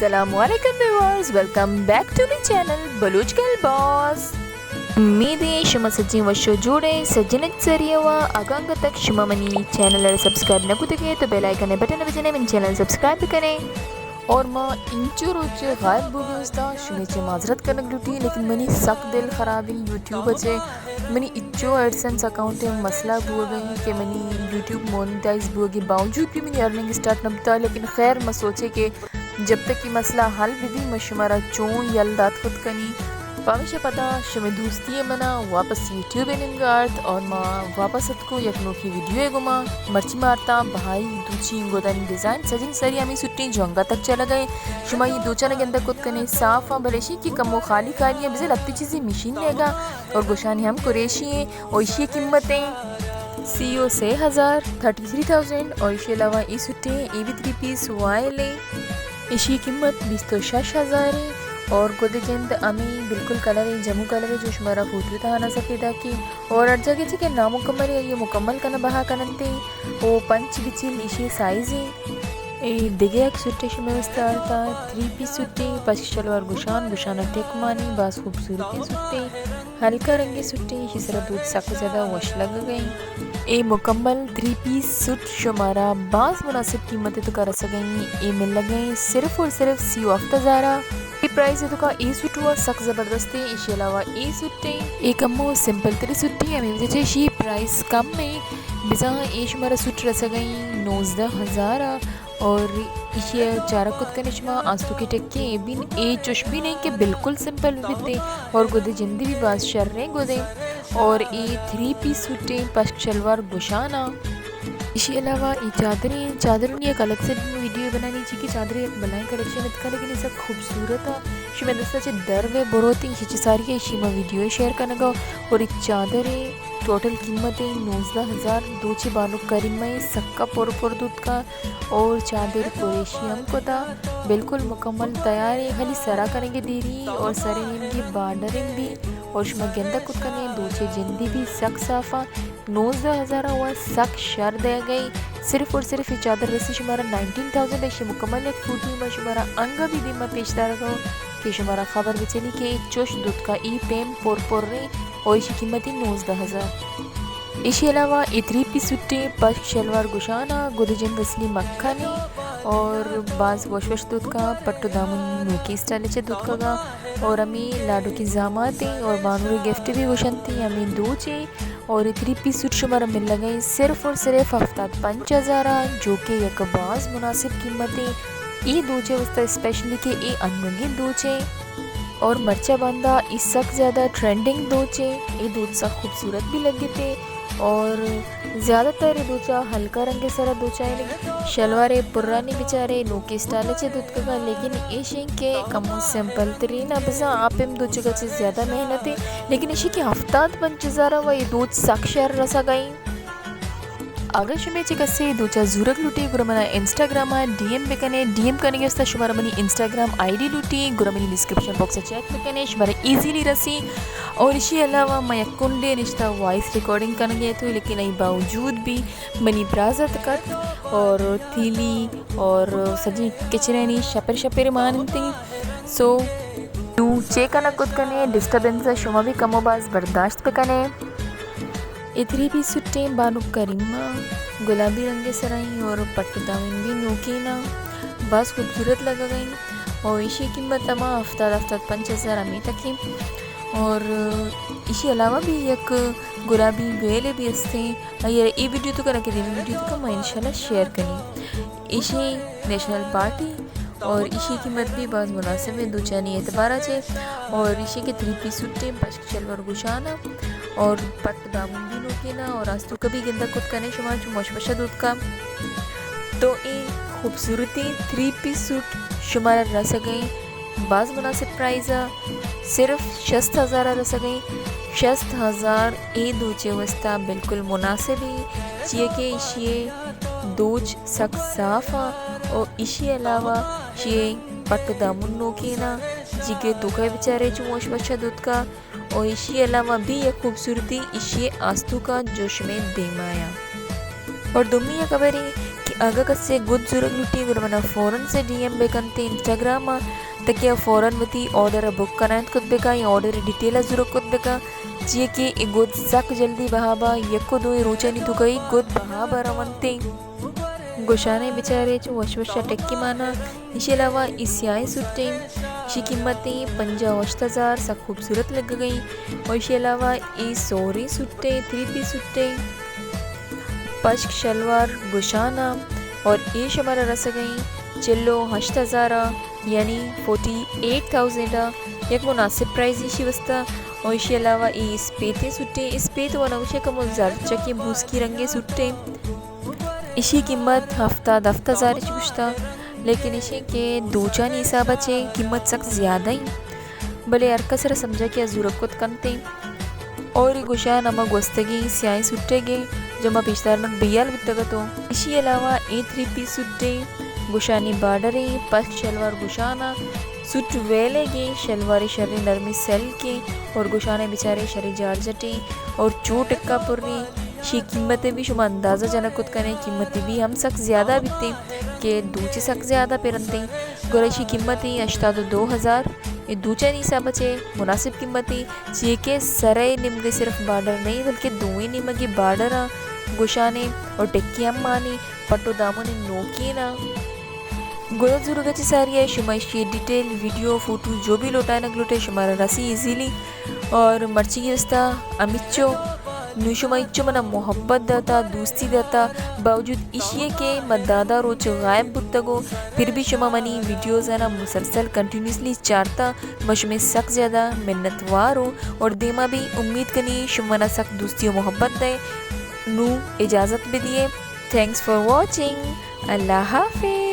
السلام علیکم viewers, welcome back to my channel Baloch girl boss. امیدیں شما سجیں وش و جوڑ ئے، سجن اچ سری وا۔ اگاں انگت تک شما منی چینل ءَ سبسکرائب نہ کتگ ئے تو بیل آئیکن ءِ بٹن ءَ بجن ئے، منی چینل سبسکرائب بکن ئے۔ اور ما انچو روچ غائب بوگیں استا شمے چہ معذرت کنگ لوٹی، لیکن منی سک دل خرابی یوٹیوب ءَ چہ۔ منی انچو ایڈسنس اکاؤنٹ ءَ مسئلہ بوگ ءَ کہ منی یوٹیوب مونیٹائز بوگ ءِ باوجود بھی منی ارننگ اسٹارٹ نہ بوتا، لیکن خیر ما سوچے کہ جب تک یہ مسئلہ حل بہ بی، ما شمارا چون یل دات کت کنی۔ پمیشا پدا شمے دوستی ءَ منا واپس یوٹیوب ءِ نیمگا آرت اور ما واپس اتکو یک نوکی ویڈیو ءِ گوما۔ مرچی مارتا بہائی دوچی گودانی ڈیزائن سجن سری ہمیں سٹیں جنگا تک چلگ ءَ۔ شما یہ دوچانا گندگ کت کنے صاف آں، بلے شی کہ کمو خالی خالی ہیں، بزے لپی چیزی مشین نیگا اور گوشانی ہم قریشی ہیں۔ اور ایشی قیمت ہیں سی و سے ہزار، تھرٹی تھری تھاؤزینڈ، اور ایشی علاوہ ای سٹیں، ای بھی تھری پیس وائل ہیں۔ ایشی قیمت بیست و شش ہزار ہیں اور گد جند امی بالکل کلر ہیں، جمو کلر ہے جو شمارا فوٹو تہا نظر پیدا کی۔ اور ہر جگہ چی کہ نامکمل ہے، یہ مکمل کنا بہا کننتے۔ او پنچ بچیل ایشی سائز ہیں۔ اے دگہ یک سوٹے شمے واسطہ آرتا، تھری پیس سوٹے، پشک شلوار گوشان، گوشانا ٹک مانی، باز خوبصورتیں سوٹے۔ ہلکا رنگیں سوٹے، ایشی سرا دوچ سک زیادہ وش لگگ ءَ۔ اے مکمل تھری پیس سوٹ شمارا باز مناسب قیمت ءِ توکا رسگ ءَ۔ اے ملگ ءَ صرف اور صرف سی و ہفت ہزار ءَ۔ اے پرائز ءِ توکا اے سوٹ وا سک زبردست ایں۔ ایشی علاوہ اے سوٹ ایں، اے کمو سمپل تریں سوٹ ایں، ہمے وجہ چہ ایشی پرائز کم ایں۔ بزاں اے شمارا سوٹ رسگ ءَ ایں نوزدہ ہزار ءَ۔ اور ایشی ءَ چارگ کت کنے شما آستونکے ٹکیں، اے بین، اے چوش بین ایں کہ بالکل سمپل بیتے اور گد جندی بھی باز شریں گدیں۔ اور اے تھری پیس سوٹیں، پشک شلوار گوشانا۔ ایشی علاوہ اے چادریں، چادرانی یک الگ سے ویڈیو بنانی چی کہ چادریں یک بلائیں کلیکشن اتکا، لیکن اے سک خوبصورت آ۔ شمے دستا چہ در وے بروتیں، ایشی چہ ساری ایشی ما ویڈیو شیئر کنگا۔ اور اے چادریں ٹوٹل قیمت ایں نوزدہ ہزار، دوچے بانک کریمہ ایں، سکا پر پر دوتکا اور چادر قریشی ہم کتا، بالکل مکمل تیار ایں، خالی سرا کنگے دیری اور سرے نیمگے بارڈریں بھی۔ اور شما گندگ کت کنے دوچے جندی بھی سک صافا، نوزدہ ہزار وا سک شر دیا گئی۔ صرف اور صرف یہ چادر رسی شمارا نائنٹین تھاؤزینڈ، ایشی مکمل یک فوٹو ما شمارا انگا بھی دیما پیش دارگا کہ شمارا خبر بچلی کہ اے چوش دوتکا، اے پیم پر پر رے اور ایشی قیمت ایں نوزدہ ہزار۔ ایشی علاوہ اے تھری پیس سوٹیں، پشک شلوار گوشانا، گد جند اصلی مکھن ایں اور باز وش وش دوتکا، پٹ و دامن نوکی اسٹائل چہ دوتکگا اور ہمیں لاڈوکی زامات ایں اور بانور گفٹ بھی گوشنتی ہمیں دوچیں۔ اور اے تھری پیس سوٹ شمارا ملگ ءَ ایں صرف اور صرف ہفتاد پنچ ہزار ءَ، جو کہ یک باز مناسب قیمت ایں۔ اے دوچے واسطہ اسپیشلی کہ اے انوگیں دوچیں اور مرچا باندا اے سک زیادہ ٹرینڈنگ دوچیں۔ اے دوچ سک خوبصورت بھی لگتے اور زیادہ تر اے دوچا ہلکا رنگ سرا دوچائیں۔ شلوار پرانی بچارے نوکی اسٹائل چہ دوتکگا، لیکن ایشیں کہ کمو سمپل ترین ءَ، بزاں آ پیم دوچگا چہ زیادہ محنت ایں، لیکن ایشی کہ ہفتاد پنچ ہزار ءَ و اے دوچ سک شر رسگ ءَ ایں۔ اگاں شمے چہ کسے دوچا زورگ لوٹی، گڑا منا انسٹاگرام ءَ ڈی ایم بکنے۔ ڈی ایم کنگے واسطہ شمارا منی انسٹاگرام آئی ڈی لوٹی، گڑا منی ڈسکرپشن باکس ءَ چیک بکنے، شمارا ایزیلی رسی۔ اور ایشی علاوہ ما یک کنڈے نشتہ وائس ریکارڈنگ کنگے تو، لیکن ای باوجود بھی منی برازا تکت اور تیلی اور سجی کچرانی شپر شپر ماننتی۔ سو نو چے کنگ کت کنے، ڈسٹربنس شما بھی کم و باز برداشت بکنے۔ اے تھری پیس سوٹیں بانک کریمہ گلابی رنگ سرائیں اور پٹ دامن بھی نوکینا، باز خوبصورت لگگ ءَ ایں۔ اور ایشی قیمت ہما ہفتاد، ہفتاد پنچ ہزار ہمیں تکیں۔ اور ایشی علاوہ بھی یک گلابی ویل بھی استیں۔ اگر اے ویڈیو تو کرا کہ دیمی ویڈیو تو کم انشاءاللہ شیئر کنی۔ ایشی نیشنل پارٹی اور ایشی قیمت بھی باز مناسب ایں دوچانی اعتبارا چے۔ اور ایشی کہ تھری پیس سوٹیں، پشک شلوار گوشانا اور پٹ دامن بھی نوکینا اور آستو کبھی گندگ کت کنے شما چو مش مش دوتکا۔ تو اے خوبصورتیں تھری پیس سوٹ شمارا رسگ ءَ ایں باز مناسب پرائز ءَ، صرف شست ہزار ءَ رسگ ءَ ایں۔ شست ہزار اے دوچے واسطہ بالکل مناسب ایں، چیا کہ ایشی دوچ سک صاف آ اور ایشی علاوہ ایشی پٹ دامن نوکینا، جگے توکا بچارے چو مش مش دوتکا۔ اور ایشی علاوہ بھی یک خوبصورتی ایشی آستوکا جو شمے دیما آیا۔ اور دومی یک خبر ایں کہ اگہ کسے گد زورگ لوٹی، گڑا منا فوراً سے ڈی ایم بکنت انسٹاگرام ءَ، تاکہ آ فوراً وتی آرڈر ءَ بک کنائینت کت بکا، یا آرڈر ءِ ڈیٹیل ءَ زورگ کت بکا، چیا کہ اے گد سک جلدی بہا با، یک و دوئیں روچانی توکا اے گد بہا بہ رونت۔ گوشانے بچارے چو وش وش ءَ ٹکی مانا۔ ایشی علاوہ اے سیاہیں سوٹیں، ایشی قیمت ایں پنجاہ و ہشت ہزار، سک خوبصورت لگگئیں۔ اور ایشی علاوہ اے سوریں سوٹیں، تھری پیس سوٹیں، پشک شلوار گوشانا، اور اے شمارا رسگئیں چل و ہشت ہزارا، یعنی فورٹی ایٹ تھاؤزینڈا، یک مناسب پرائز ایشی واسطہ۔ اور ایشی علاوہ اے اسپیتیں سوٹیں، اسپیت وانا گوشے کمو زرد چکیں بوسکی رنگیں سوٹیں۔ ایشی قیمت ہفتاد ہفت ہزار اچ گوشتا، لیکن ایشی کہ دوچانی حساب ءَ چہ قیمت سک زیادہ ایں، بلے ہر کس را سمجھا کہ آ زورگ کت کنت ایں۔ اور اے گوشان ہما گوستگیں سیاہیں سوٹے گے، جو ما پیشدارناک بیال بوتگ اتوں۔ ایشی علاوہ اے تھری پیس سوٹیں، گوشانی بارڈریں، پشک شلوار گوشانا، سوٹ ویلگیں، شلوار شریں نرمیں سلکیں، اور گوشانے بچارے شریں جارجٹیں، اور چو ٹکا پریں۔ ایشی قیمت بھی شما اندازہ جنگ کت کنے، قیمت بھی ہم سک زیادہ بیتیں کہ دوچے سک زیادہ پرنتیں۔ گڑا ایشی قیمت ایں ہشتاد و دو ہزار۔ اے دوچانی حساب ءَ چہ مناسب قیمت ایں، چیا کہ سرئے نیمگے صرف بارڈر نہ ایں، بلکہ دوئیں نیمگے بارڈر آں، گوشانے اور ٹکی ہم مانی، پٹ و دامن نوکین آں۔ گڑا زورگ ءَ چہ ساری ءَ شما ایشی ڈیٹیل، ویڈیو، فوٹو جو بھی لوٹائینگ لوٹے شمارا رسی ایزیلی۔ اور مرچی گی واسطہ ہمچو، نوں شما ہچو منا محبت داتا، دوستی داتا، باوجود ایشی کہ ما دہ دہ روچ غائب بوتگوں، پھر بھی شما منی ویڈیوز آنا مسلسل کنٹینیوسلی چارتا، ما شمے سک زیادہ منت وار اوں اور دیما بھی امید کنی شما منا سک دوستی و محبت دئے۔ نوں اجازت بدیے۔ Thanks for watching. اللہ حافظ۔